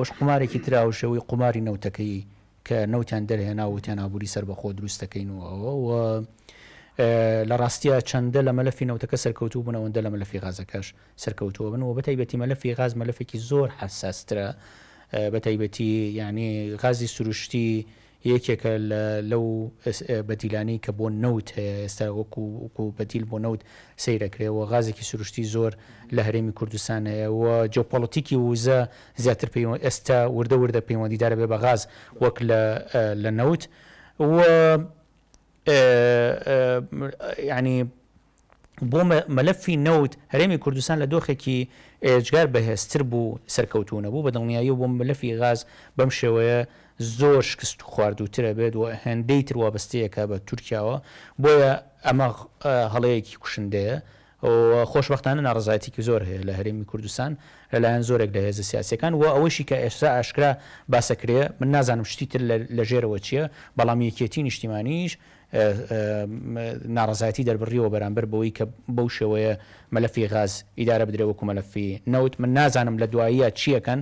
ئەوەش قومارێکی ترە هاوشێوەی قوماری نەوتەکەی کە نەوتیان دەرهێنا و وتیان ئابووری سەربەخۆ دروست دەکەین و ئەوە و لە ڕاستیا چەندە لە مەلەفی نەوتەکە سەرکەوتوو بوون ئەوەندە لە مەلەفی غازەکەش سەرکەوتووە بن و بەتایبەتی مەلەفی غاز مەلەفێکی زۆر حەساسترە بەتایبەتی یعنی غازی سروشتی یەکێکە لە لەو بەدیلانەی کە بۆ نەوت هەیە ئێستا وەکو وەکو بەدیل بۆ نەوت سەیرەکرێ و غازێکی سروشتی زۆر لە هەرێمی کوردستان هەیە و جیۆپۆڵەتیکی وزە زیاتر پەیوە ئێستا وردە وردە پەیوەندیدارە بێ بە غاز وەک لە لە نەوت و یعنی بۆ مەلەفی نەوت هەرێمی کوردستان لە دۆخێکی ئێجگار بەهێزتر بوو سەرکەوتوو نەبوو، بە دڵنیاییەوە بۆ مەلەفی غاز بەم شێوەیە زۆر شکست خواردووتر ئەبێت و هێندەی تر وابەستەیەکە بە تورکیاوە، بۆیە ئەمە هەڵەیەکی کوشندەیە و خۆشبەختانە ناڕەزایەتیکی زۆر هەیە لە هەرێمی کوردستان لەلایەن زۆرێک لە هێزە سیاسیەکان و ئەوەیشی کە ئێستا ئاشکرا باسەکرێ من نازانم شتی تر لە ژێرەوە چیە بەڵام یەکێتی نیشتیمانیش ناڕەزایەتی دەربڕیوە بەرامبەر بەوەی کە بەو شێوەیە مەلەفی غاز ئیدارە بدرێ وەکو مەلەفی نەوت، من نازانم لە دواییە چی ئەکەن،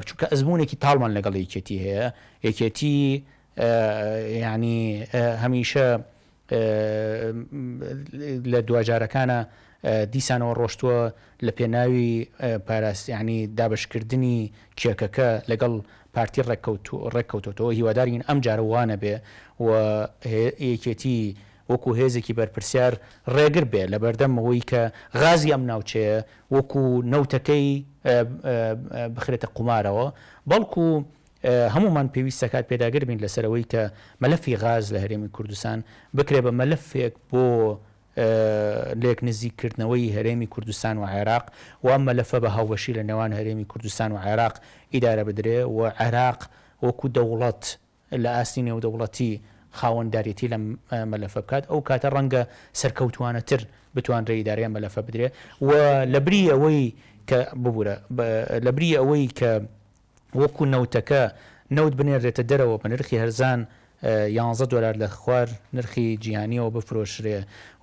چونکە ئەزموونێکی تاڵمان لەگەڵ یەکێتی هەیە، یەکێتی یانی هەمیشە لە دواجارەکانا دیسانەوە ڕۆشتووە لە پێناوی پاراست یانی دابەشکردنی کێکەکە لەگەڵ پارتی ڕێککەوتۆتەوە، هیوادارین ئەمجارە وا نەبێ و یەکێتی وەکو هێزێکی بەرپرسیار ڕێگر بێ لەبەردەم ئەوەی کە غازی ئەم ناوچەیە وەکو نەوتەکەی بخرێتە قومارەوە، بەڵکو هەموومان پێویست دەکات پێداگر بین لەسەر ئەوەی کە مەلەفی غاز لە هەرێمی کوردستان بکرێ بە مەلەفێک بۆ لێک نزیک کردنەوەی هەرێمی کوردستان و عێراق و ئەم مەلەفە بە هاوبەشی لە نێوان هەرێمی کوردستان و عێراق ئیدارە بدرێ و عێراق وەکو دەوڵەت لە ئاستی نێودەوڵەتی خاوەنداریەتی لەم مەلەفە بکات ئەو کاتە ڕەنگە سەرکەوتوانەتر بتوانرێ ئیدارەی ئەم مەلەفە بدرێ و لە بری ئەوەی کە ببورە لە بری ئەوەی کە وەکو نەوتەکە نەوت بنێررێتە دەرەوە بە نرخی هەرزان یانزە دۆلار لە خوار نرخی جیهانیەوە بفرۆشرێ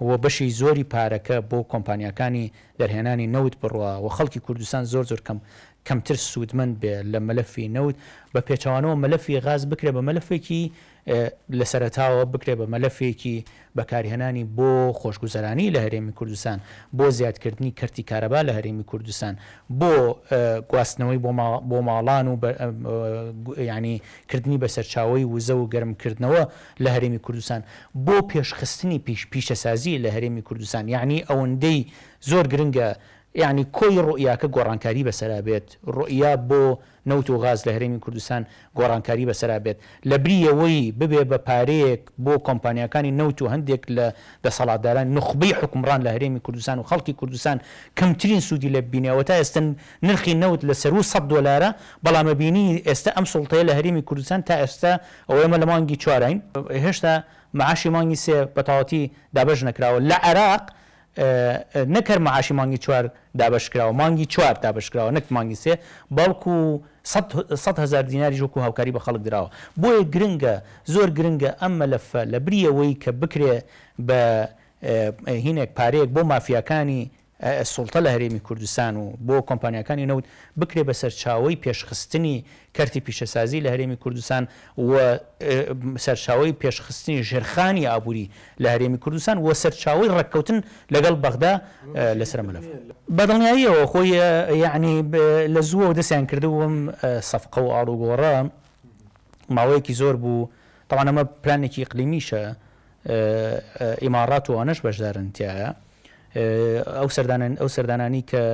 و بەشی زۆری پارەکە بۆ کۆمپانیاکانی دەرهێنانی نەوت بڕوا و خەڵکی کوردستان زۆر زۆر کەم کەمتر سوودمەند بێ لە مەلەفی نەوت بە پێچەوانەوە مەلەفی غاز بکرێ بە مەلەفێکی لە سەرەتاوە بکرێ بە مەلەفێکی بەکارهێنانی بۆ خۆشگوزەرانی لە هەرێمی کوردستان، بۆ زیادکردنی کەرتی کارەبا لە هەرێمی کوردستان، بۆ گواستنەوەی بۆ ماڵان و یانی کردنی بە سەرچاوەی وزە و گەرمکردنەوە لە هەرێمی کوردستان، بۆ پێشخستنی پیشەسازی لە هەرێمی کوردستان، یانی ئەوەندەی زۆر گرنگە یانی کۆی ڕوئیاکە گۆڕانکاری بەسەرا بێت، ڕوئیا بۆ نەوت و غاز لە هەرێمی کوردستان گۆڕانکاری بەسەرا بێت، لەبری ئەوەی ببێ بە پارەیەک بۆ کۆمپانیاکانی نەوت و هەندێک لە دەسەڵاتداران نوخبەی حوکمڕان لە هەرێمی کوردستان و خەڵکی کوردستان کەمترین سوودی لێ ببینێ، ئەوەتا ئێستا نرخی نەوت لە سەروو سەد دۆلارە، بەڵام ئەبینی ئێستا ئەم سوڵتەیە لە هەرێمی کوردستان تا ئێستا ئەوە ئێمە لە مانگی چواراین هێشتا معاشی مانگی سێ بەتەواوەتی دابەش نەکراوە لە عێراق نەک هەر معاشی مانگی چوار دابەشکراوە، مانگی چوار دابەشکراوە نەک مانگی سێ، بەڵکو 100,000 دیناریش وەکو هاوکاری بە خەڵک دراوە. بۆیە گرنگە، زۆر گرنگە ئەم مەلەفە لەبری ئەوەی کە بکرێ بە هینێک پارەیەک بۆ مافیاکانی سوڵتە لە هەرێمی کوردستان و بۆ کۆمپانیاکانی نەوت بکرێ بە سەرچاوەی پێشخستنی کەرتی پیشەسازی لە هەرێمی کوردستان و سەرچاوەی پێشخستنی ژێرخانی ئابووری لە هەرێمی کوردستان و سەرچاوەی ڕێککەوتن لەگەڵ بەغدا لەسەر ئەم مەلەفە. بە دڵنیاییەوە خۆی یەعنی لە زووەوە دەستیان کردبوو بەم سەفقە و ئاڵوگۆڕە، ماوەیەکی زۆر بوو، تەبعەن ئەمە پلانێکی ئیقلیمیشە، ئیماڕات و ئەوانەش بەشدارن تیایا، ئەو سەردانە ئەو سەردانانەی کە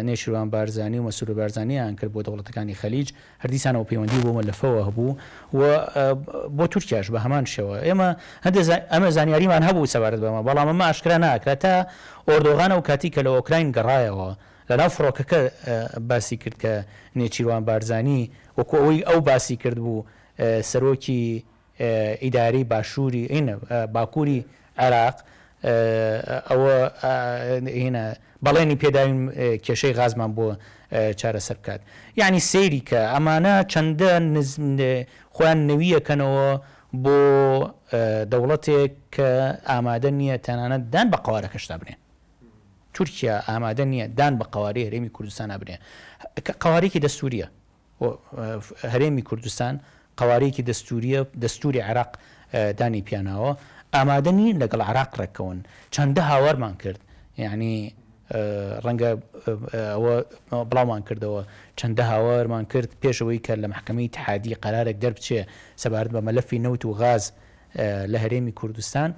نێچیروان بارزانی و مەسرور بارزانیان کرد بۆ دەوڵەتەکانی خەلیج، هەر دیسانەوە پەیوەندی بەو مەلەفەوە هەبوو و بۆ تورکیاش بە هەمان شێوە. ئێمە هەندێ ئەمە زانیاریمان هەبوو سەبارەت بەمە، بەڵام ئەمە ئاشکرا ناکرا تا ئۆردۆغان ئەو کاتی کە لە ئۆکراین گەڕایەوە لەناو فڕۆکەکە باسی کرد کە نێچیروان بارزانی وەکو ئەوەی ئەو باسی کردبوو سەرۆکی ئیدارەی باشووری هینە باکووری عێراق ئەوە هینە بەڵێنی پێداوین کێشەی غازمان بۆ چارەسەر بکات یعنی سەیری کە ئەمانە چەندە خۆیان نەویەکەنەوە بۆ دەوڵەتێک کە ئامادە نییە تەنانەت دان بە قەوارەکەشدا بنێ تورکیا ئامادە نییە دان بە قەوارەی هەرێمی کوردستانا بنێ کە قەوارێکی دەستوریە. هەرێمی کوردستان قەوارەیەکی دەستوریە دەستوری عێراق دانی پیاناوە ئامادە نین لەگەڵ عێراق ڕێککەون چەندە هاوارمان کرد یعنی ڕەنگە ئەوە بڵاومان کردەوە چەندە هاوارمان کرد پێشەوەی کە لە محکمەی اتحادی قەرارێک دەربچێ سەبارەت بە مەلەفی نەوت و غاز لە هەرێمی کوردستان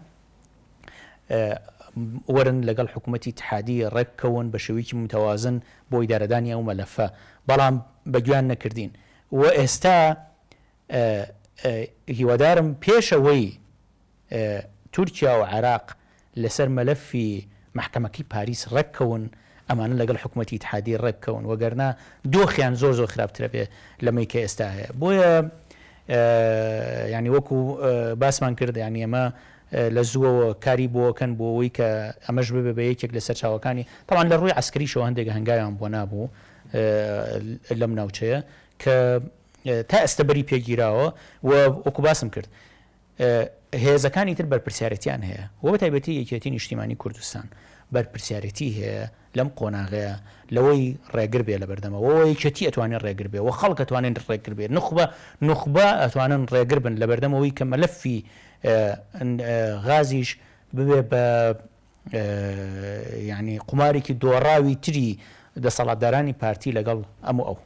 وەرن لەگەڵ حکوومەتی اتحادی ڕێککەون بە شێوەیەکی متوازن بۆ ئیدارەدانی ئەو مەلەفە بەڵام بەگویان نەکردین و ئێستا هیوادارم پێش ئەوەی تورکیا و عێراق لەسەر مەلەفی مەحکەمەکەی پاریس ڕێککەون ئەمانە لەگەڵ حکومەتی ئیتحادی ڕێککەون وەگەرنا دۆخیان زۆر زۆر خراپترە بێ لەمەی کە ئێستا هەیە بۆیە یعنی وەکو باسمان کرد یعنی ئەمە لە زووەوە کاری بۆکەن بۆ ئەوەی کە ئەمەش ببێ بە یەکێک لە سەرچاوەکانی تەوان لە ڕووی عسکریشەوە هەندێک هەنگاویان بۆ نابوو لەم ناوچەیە کە تا ئێستە بەری پێگیراوە و وەکو باسم کرد هێزەکانی تر بەرپرسیارێتیان هەیە و بە تایبەتی یەکێتی نیشتیمانی کوردستان بەرپرسیارێتی هەیە لەم قۆناغەیە لەوەی ڕێگر بێ لە بەردەمەوە یەکێتی ئەتوانێت ڕێگر بێ و خەڵک ئەتوانێت ڕێگر بێ نوخبە نوخبە ئەتوانن ڕێگر بن لە بەردەمەوەی کە مەلەفی غازیش ببێ بە یعنی قومارێکی دۆڕاوی تری دەسەڵاتدارانی پارتی لەگەڵ ئەم و ئەو.